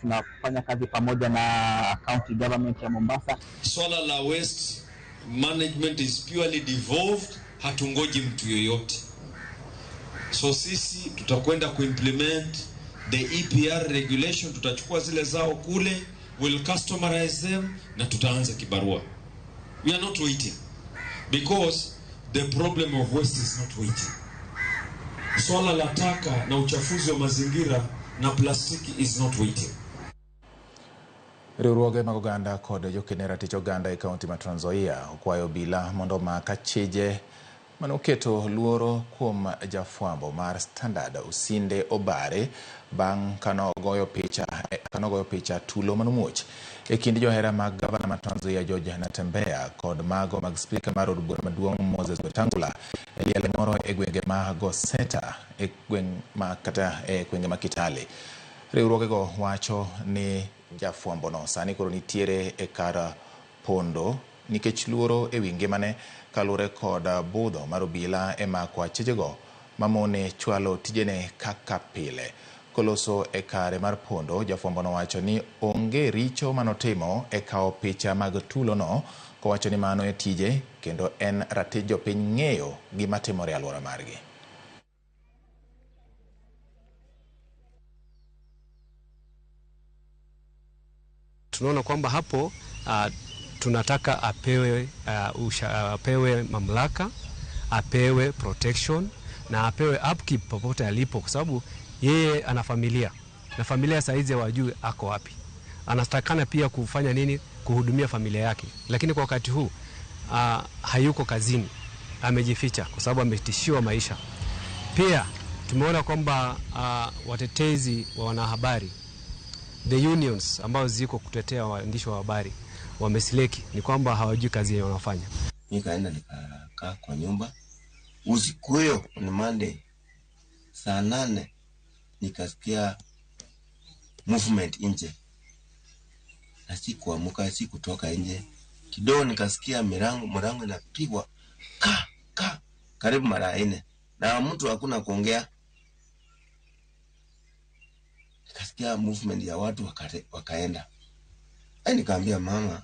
tunafanya kazi pamoja na county government ya Mombasa. Swala la waste management is purely devolved, hatungoji mtu yoyote. So sisi tutakwenda kuimplement the EPR regulation, tutachukua zile zao kule, we'll customize them na tutaanza kibarua. We are not waiting because the problem of waste is not waiting. Swala la taka na uchafuzi wa mazingira na plastiki is not waiting. Riwruoge mag oganda kod jokene ratich oganda e kaunti ma Trans Nzoia okwayo obila mondo omak achije manoketo luoro kuom jafwambo mar Standard Osinde Obare bang' kanogoyo picha tulo manomuoch e kind johera mag gavana ma Trans Nzoia George Natembeya kod mago mag spika mar od bura maduong' Moses Wetangula e liel moro e gwenge ma Goseta e gweng' ma kata e gwenge ma Kitale. Riwruogego wacho ni jafwambono sani koro nitiere e kar pondo nikech luoro ewi ngimane kaluwore kod budho mar obila e mako achijego mamone chwalo tijene kaka pile. Koloso e kare mar pondo, jafwambo nowacho ni onge richo manotimo e kawo picha mag tulono, kowacho ni mano e tije kendo en ratich jopiny ng'eyo gima timore e alwora margi. Tunaona kwamba hapo tunataka apewe, apewe mamlaka, apewe protection na apewe upkeep popote alipo, kwa sababu yeye ana familia na familia saizi hawajui ako wapi. Anatakana pia kufanya nini? Kuhudumia familia yake, lakini kwa wakati huu hayuko kazini, amejificha kwa sababu ametishiwa maisha. Pia tumeona kwamba watetezi wa wanahabari, the unions ambao ziko kutetea waandishi wa habari wamesileki, ni kwamba hawajui kazi wanafanya. Nikaenda nikakaa kwa nyumba usiku hiyo, ni Monday saa 8, nikasikia movement nje, na sikuamka, sikutoka nje. Kidogo nikasikia mlango inapigwa ka ka karibu mara 4, na mtu hakuna kuongea. Nikasikia movement ya watu wakaenda. Nikaambia mama,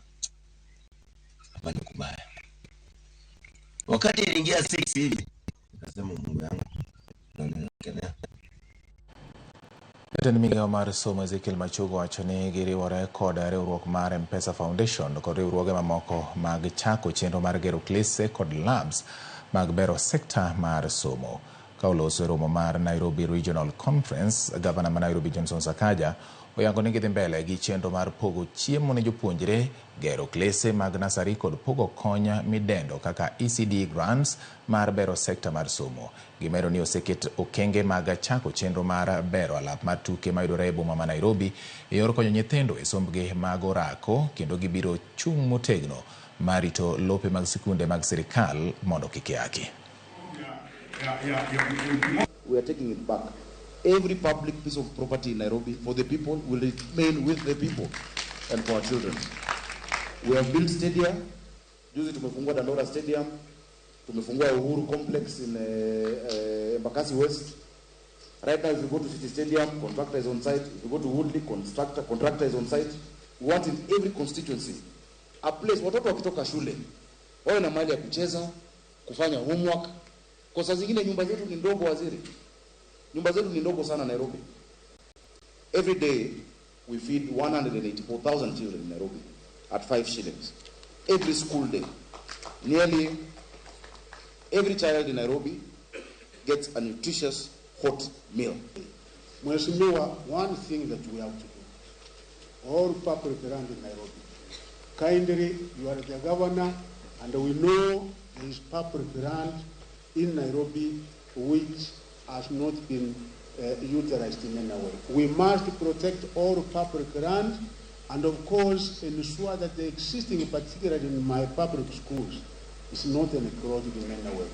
hapa ni kubaya. Wakati iliingia 6 hivi, nikasema Mungu yangu, ndio. Jatend migao mar somo Ezekiel Machogo wacho ni giriwore kod riwruok mar M-Pesa Foundation kod riwruoge mamoko mag chako chenro mar gero klese kod labs mag bero sekta mar somo. Ka oloso e romo mar Nairobi Regional Conference, gavana ma Nairobi Johnson Sakaja oyango ni gidhi mbele gi chenro mar pogo chiemo ne jopuonjre, gero klese mag nasari kod pogo kony midendo kaka ECD grants mar bero sekta mar somo. Gimedo ni oseket okenge mag chako chenro mar bero alap mar tuke mayudore e boma ma Nairobi e yor konyo nyithindo e sombgi mag orako, kendo gibiro chung' motegno mar rito lope mag sikunde mag sirikal mondo kik yaki. We are taking it back. Every public piece of property in Nairobi for the people will remain with the people and for our children. We have built stadia. Juzi tumefungua Dandora Stadium, tumefungua Uhuru Complex in Embakasi West. Right now, if you go to City Stadium, contractor is on site. If you go to Woodley, contractor is on site. We want in every constituency a place watoto wakitoka shule wawe na mahali ya kucheza, kufanya homework. Kwa saa zingine nyumba zetu ni ndogo, waziri. Nyumba zetu ni ndogo sana Nairobi. Every day we feed 184,000 children in Nairobi at 5 shillings. Every school day. Nearly every child in Nairobi gets a nutritious hot meal. Mheshimiwa, one thing that we have to do, all public land in Nairobi, kindly, you are the governor, and we know there is public land in Nairobi which has not been utilized in any way. We must protect all public land and, of course, ensure that the existing, particularly in my public schools, is not encroached in any way.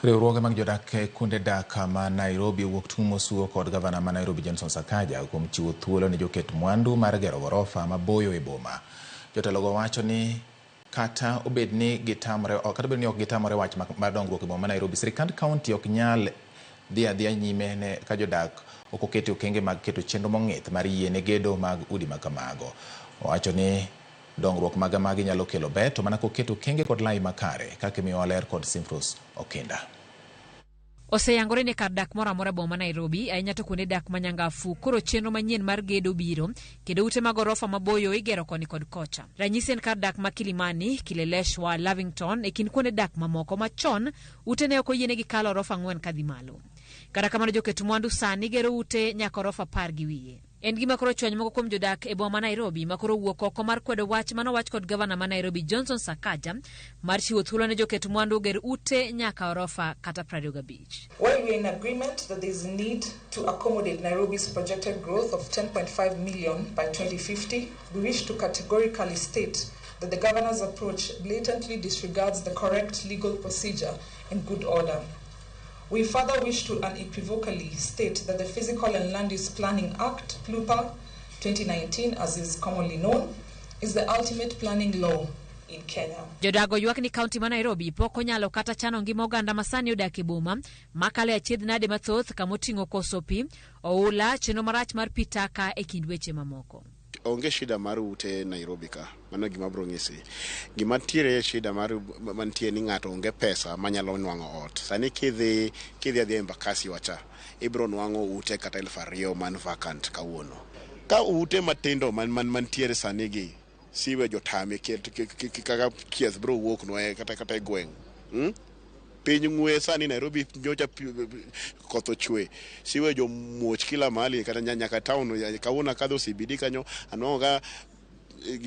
Riwruoge mag jodak e kuonde dak ma Nairobi owuok tung' mosuo kod gavana ma Nairobi Johnson Sakaja kuom chiwo thuolo ne joket mwandu mar gero gorofa maboyo e boma. Jotelogo wacho ni kata obed ni gitamore, kata obed ni ok gitamore wach mar dongruok e boma ma Nairobi, sirikand kaunti ok nyal dhi adhiya nyime ne ka jodak ok oketi okenge mag keto chenro mong'ith mar yiene gedo mag udi ma kamago. Owacho ni dongruok maga magi nyalo kelo ber to mana koketo okenge kod lai makare kaka imiyowa ler kod Simfros Okinda. Oseyangore ni kar dak moro amora boma Nairobi, ahinya to kuonde dak manyangafu, koro chenro manyien mar gedo biro, kendo ute mag orofa maboyo igero koni kod kocha. Ranyisi en kar dak ma Kilimani, Kileleshwa, Lavington e kind kuonde dak mamoko machon ute ne ok oyienegi kalo orofa 4 kadhi malo. Kata kamano joket mwandu sani gero ute nyaka orofa 10 gi wiye. En gima koro chwany moko kuom jodak e boma ma Nairobi ma koro wuok oko mar kwedo wach manowach kod gavana ma Nairobi Johnson Sakaja mar chiwo thuolo ne joket mwandu oger ute nyaka orofa kata 25. While we are in agreement that there is need to accommodate Nairobi's projected growth of 10.5 million by 2050, we wish to categorically state that the governor's approach blatantly disregards the correct legal procedure and good order. We further wish to unequivocally state that the Physical and Land Use Planning Act, PLUPA 2019, as is commonly known, is the ultimate planning law in Kenya. Jodago ywak ni kaunti ma Nairobi pok onyalo kata chano ngima oganda masani odak e boma makalo e achiedh nade mathoth kamoting'o koso pi, oula, chenro marach mar pi taka e kind weche mamoko. Onge shida mar ute Nairobi ka, mano gima abiro nyisi. Gima ntiere shida mar mantie ni ng'ato onge pesa manyalo nwang'o ot. Sani kidhi adhiya Embakasi wacha, ibiro nwang'o ute kata 2,000 man vacant kawuono. Ka ute matindo mantiere sani gi, siwe jotame kaka chieth biro wuok nwa kata e gweng'. Piny ng'we sani Nairobi nyocha koth ochwe, siwe jomuoch kila mahali kata nyaka town. Kawuono akadho CBD kanyo anwang'o ka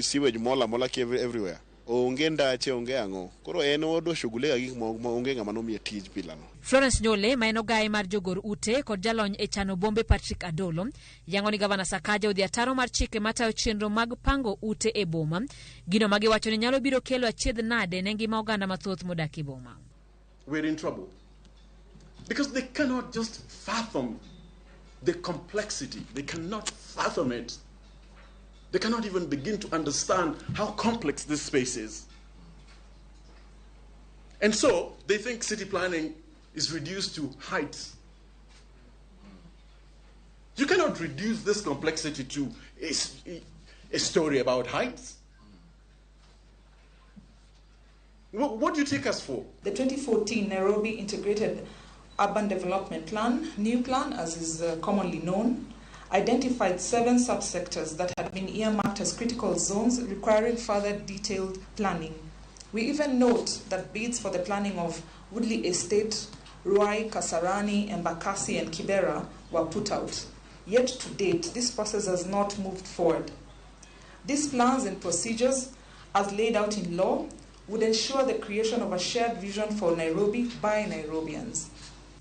sewage mola mola everywhere. Onge ndache, onge ang'o. Koro en odo shughulika gi gik ma onge ng'ama nomiye tij bilano. Florence Nyole ma en ogaye mar jogor ute kod jalony e chano bombe Patrick Adolo yango ni gavana Sakaja odhi ataro mar chike matayo chenro mag pango ute e boma, gino magiwacho ni nyalo biro kelo achiedh nade ne ngima oganda mathoth modak e boma. We're in trouble because they cannot just fathom the complexity. They cannot fathom it. They cannot even begin to understand how complex this space is. And so they think city planning is reduced to heights. You cannot reduce this complexity to a story about heights. What do you take us for? The 2014 Nairobi Integrated Urban Development Plan, New Plan as is commonly known, identified 7 subsectors that had been earmarked as critical zones requiring further detailed planning. We even note that bids for the planning of Woodley Estate, Ruai, Kasarani, Embakasi and Kibera were put out. Yet to date, this process has not moved forward. These plans and procedures, as laid out in law, would ensure the creation of a shared vision for Nairobi by Nairobians.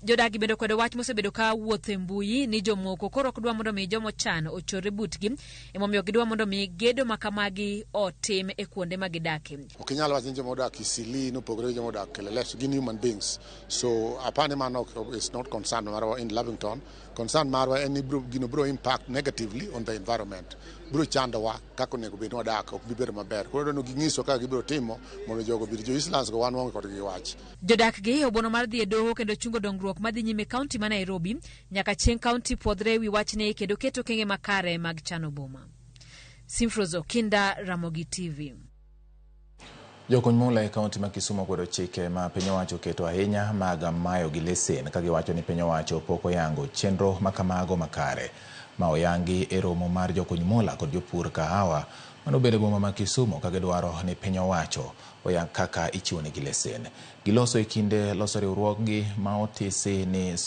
Jodak gi bende okwedo wach mosebedo ka wuotho e mbui ni jomoko koro ok dwa mondo mi jomochan ochorre butgi, emomiyo gidwa mondo mi gedo ma kamagi otim e kuonde ma gidakie. Ok inyal wacho ni joma odak Eastleigh nopogore gi joma odak Kileleshwa, gin human beings. So apani mano is not concern marwa in Lavington. Concern marwa en ni gino biro impact negatively on the environment. Biro chandowa kaka onego bed ni wadak, ok bi bedo maber. Koro dwaro ni ging'iswa kaka gibiro timo mondo jogo obed jo Eastlands go wan waonge kodgi wach. Jodak gi obono mar dhi e doho kendo chungo dongruok madhi nyime e kaunti ma Nairobi nyaka chieng' kaunti pwodhre e wi wachni kendo ket okenge makare mag chano boma. Simfros Okinda, Ramogi TV. Jokuny mula e kaunti ma Kisumu okwedo chike ma piny owacho oketo ahinya mag mayo gi lesen ka giwacho ni piny owacho pok oyango chenro ma kamago makare ma oyangi e romo mar jokuny mula kod jopur kahawa manobedo e boma ma Kisumu ka gidwaro ni piny owacho oyang kaka ichiwonegi lesen. Giloso e kinde loso riwruoggi ma otisi ni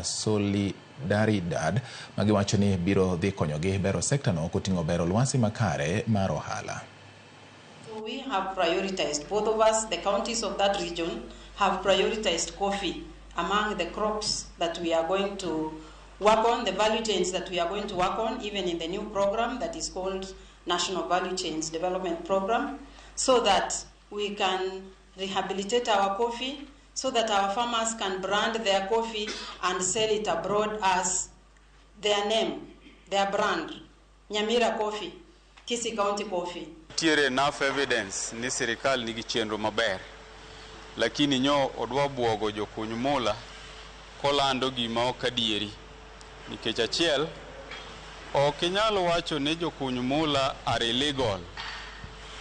Solidaridad ma giwacho ni biro dhi konyogi bero sektano koting'o bero lwasi makare mar ohala. So we have prioritized, both of us, the counties of that region, have prioritized coffee among the crops that we are going to work on, the value chains that we are going to work on, even in the new program that is called National Value Chains Development Program, so that we can rehabilitate our coffee, so that our farmers can brand their coffee and sell it abroad as their name, their brand, Nyamira Coffee, Kisii County Coffee. Nitiere enough evidence ni sirikal nigi chenro maber, lakini nyo odwa buogo jokuny mula kolando gima ok adieri. Nikech achiel, ok inyal wacho ni jokuny mula are illegal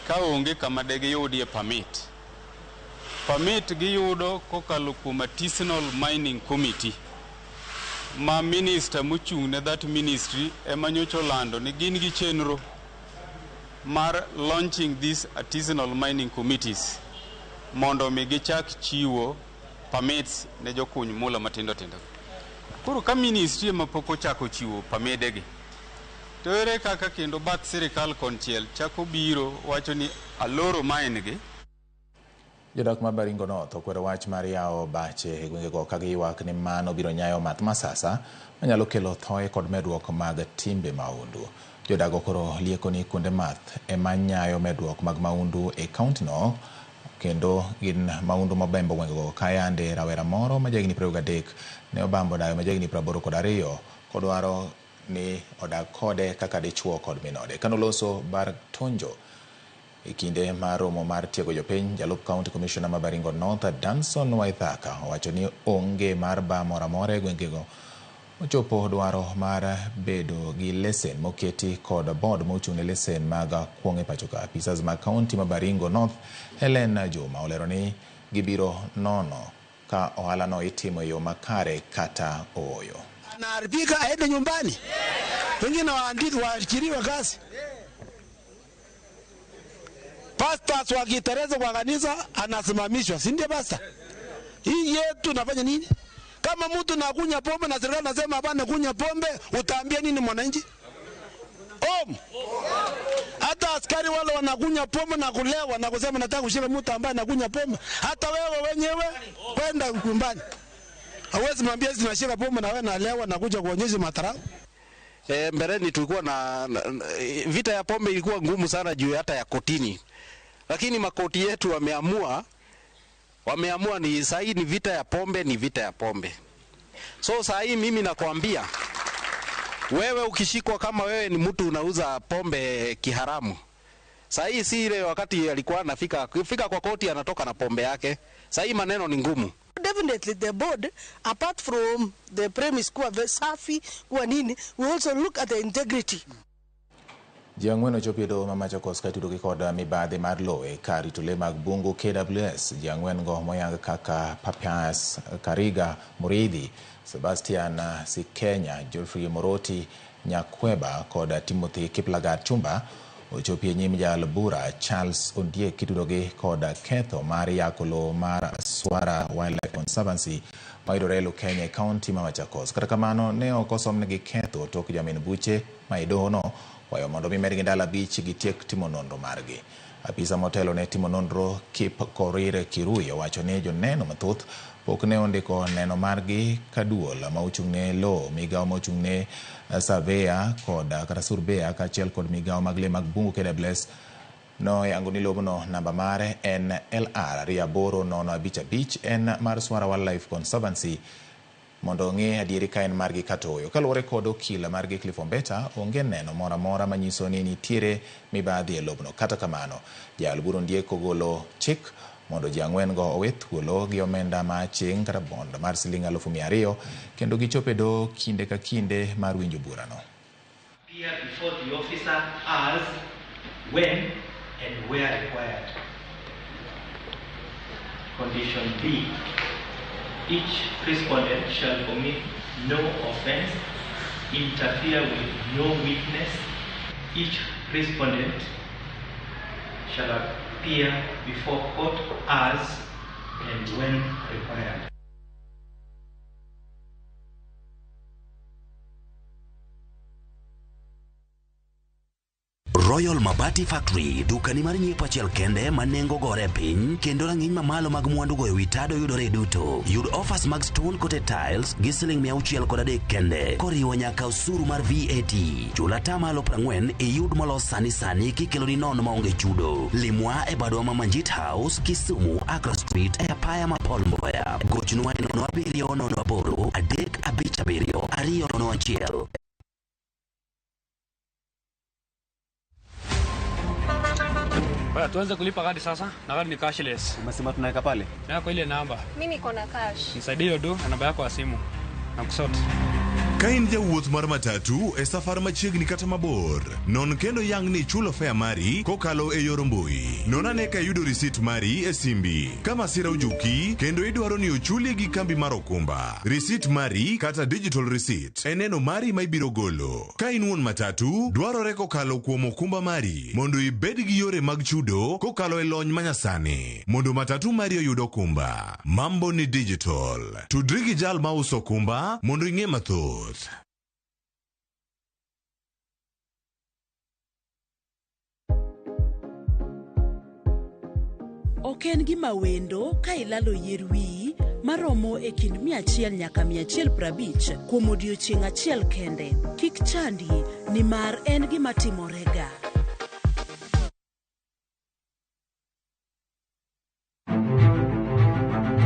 ka onge kama degiyudie permit. Permit giyudo kokalo kuom Artisanal Mining Committee ma minister mochung' ne that ministry ema nyocha olando ni gin gi chenro mar launching these artisanal mining committees mondo mi gichak chiwo permits ne jokuny mula matindo tindo. Koro ka ministry ema pok ochako chiwo permidegi, to ere kaka kendo bath sirikal konchiel chako biro wacho ni aloro mine gi? Jodak ma Baringo North okwero wach mar yawo bache e gwengego ka giywak ni mano biro nyayo math masasa manyalo kelo thoe kod medruok mag timbe mahundu. Jodago koro lieko ni kuonde math ema nyayo medruok mag mahundu e kauntino kendo gin mahundu mobembo gwengego ka yande rawera moro ma jahigni 23 ne obambo dayo ma jahigni 82 kodwaro ni odag kode kaka dichuo kod minode. Kanoloso Bar Tonjo e kinde mar romo mar tiego jopiny, jalup county commissioner ma Baringo North Danson Waithaka owacho ni onge mar ba moro amora e gwengego ochopo dwaro mar bedo gi lesen moketi kod board mochung' ne lesen mag kuong' e pacho ka. Apisas mag county ma Baringo North Helen Juma olero ni gibiro nono ka ohalano itimo e yo makare kata ooyo. Anaharibika aende nyumbani, wengine waandiki waajiriwe kazi. Pastors wakitereza kwa kanisa anasimamishwa, si ndio pastor? Hii yetu nafanya nini? Kama mtu nakunywa pombe na serikali nasema hapana kunywa pombe, utaambia nini mwananchi? Om. Hata askari wale wanakunywa pombe na kulewa na kusema nataka kushika mtu ambaye anakunywa pombe, hata wewe wenyewe kwenda nyumbani. Hawezi mwambia sisi tunashika pombe na wewe nalewa na kuja kuonyesha madharau. Mbeleni tulikuwa na vita ya pombe ilikuwa ngumu sana juu hata ya kotini. Lakini makoti yetu wameamua ni sahi ni vita ya pombe, ni vita ya pombe. So sahi mimi nakwambia wewe ukishikwa kama wewe ni mtu unauza pombe kiharamu. Sahi si ile wakati alikuwa anafika, kufika kwa koti anatoka na pombe yake. Sahi maneno ni ngumu. Definitely the board, apart from the premise kuwa safi, kuwa nini, we also look at the integrity. Ji ang'wen ochopo e doho ma Machakos ka itudogi kod mibadhi mar lowo e kar rito lee mag bungu KWS. Ji ang'wen go moyang kaka Papias Kariga Muridhi, Sebastian Sikenya, Geoffrey Moroti Nyakweba kod Timothy Kiplagat Chumba ochopo e nyim jal bura Charles Ondiek kitudogi kod ketho mar yako lowo mar Swara Wildlife Conservancy mayudore Lukenya e kaunti ma Machakos. Kata kamano ne ok osomnegi ketho tok jamin buche ma e dohono kwayo mondo mi medgi ndalo 5 gitiek timo nonro margi. Apisa motelo ne timo nonro Kip Korir Kirui owacho ni joneno mathoth Pok ne ondiko neno margi ka duol ma ochung'ne lowo, migawo ma ochung'ne surveyor kod kata surveyor kaachiel kod migawo mag lee mag bungu KWS noyango ni lobno namba mare en LR 28055 en mar Swara Wildlife Conservancy mondo ong'e adieri ka en margi kata ooyo. Kaluwore kod okil margi Cliff Ombeta, onge neno moro amora manyiso ni nitiere mibadhi e lobno. Kata kamano, jaal bura Ondiek ogolo chik mondo ji ang'wen go owe thuolo gi omenda ma aching' kata bond mar siling 200,000 kendo gichop e doho kinde ka kinde mar winjo burano. Appear before the officer as, when, and where required. Condition B, each respondent shall commit no offense, interfere with no witness. Each respondent shall appear before court as and when required. Royal Mabati Factory, dukani mar nyiepo achiel kende ma nengo gore piny kendo rang'iny mamalo mag mwandu goyo wi tado yudore duto. Yud offers mag stone coated tiles gi siling 603 kende koriwo nyaka osuru mar VAT. Chul atamalo 40 iyud molos sani sani kikeloni nono maonge chudo. Limwa e badwa ma Manjit House, Kisumu, Accra Street e apaya ma Paul Mboya. Gochnwa e 0708 357 201. Baya, tuanze kulipa kadi sasa na kadi ni cashless. Umesema tunaweka pale? Na kwa ile namba. Mimi niko na cash. Nisaidie hiyo do na namba yako ya simu. Na kusort. Ka in jawuoth mar matatu e safar machiegni kata mabor, non kendo yang ni ichulo fare mari kokalo e yor mbui. Non ane ka iyudo risit mari e simbi. Ka masira ojuki kendo idwaro ni ochuli gi kambi mar okumba, risit mari kata digital receipt e neno mari ma ibiro golo. Ka in wuon matatu, dwarore kokalo kuom okumba mari mondo ibed gi yore mag chudo kokalo e lony manyasani mondo matatu mari oyud okumba. Mambo ni digital. Tudri gi jal mauso okumba mondo ing'e mathoth. Ok en gima wendo ka ilalo yier wiyi maromo e kind 100 nyaka 150 kuom odiechieng' achiel kende. Kik chandi nimar en gima timorega.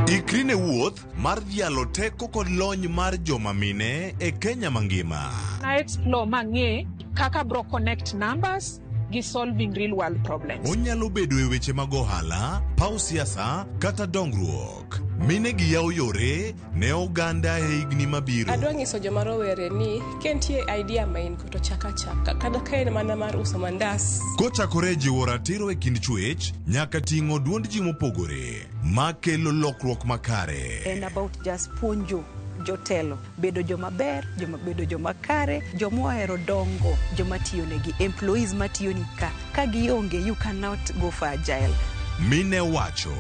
Ikri ne wuoth mar dhialo teko kod lony mar joma mine e Kenya mangima. Na explore mang'e kaka bro connect numbers gi solving real world problems. Onyalo bedo e weche mag ohala, paw siasa kata dongruok. Mine gi yawo yore ne oganda e higni mabiro. Adwa nyiso joma rowere ni ka nitie idea ma in go to chak achaka kata ka en mana mar uso mandas. Kochakore e jiwo ratiro e kind chwech nyaka ting'o duond ji mopogore makelo lokruok makare. En about just puonjo jotelo bedo joma ber, joma bedo joma kare, joma ohero dongo, joma tiyo negi, employees matiyo ni ka. Ka gionge, you cannot go for agile. Mine wacho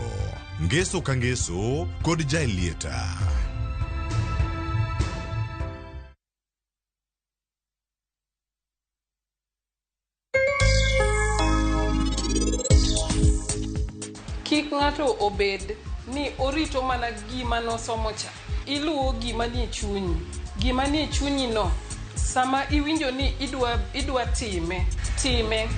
ngeso ka ngeso kod Jaelieta. Kik ng'ato obed ni orito mana gima nosomo cha. Iluwo gima nie chunyi. Gima nie chunyi no, sama iwinjo ni idwa, idwa time, time.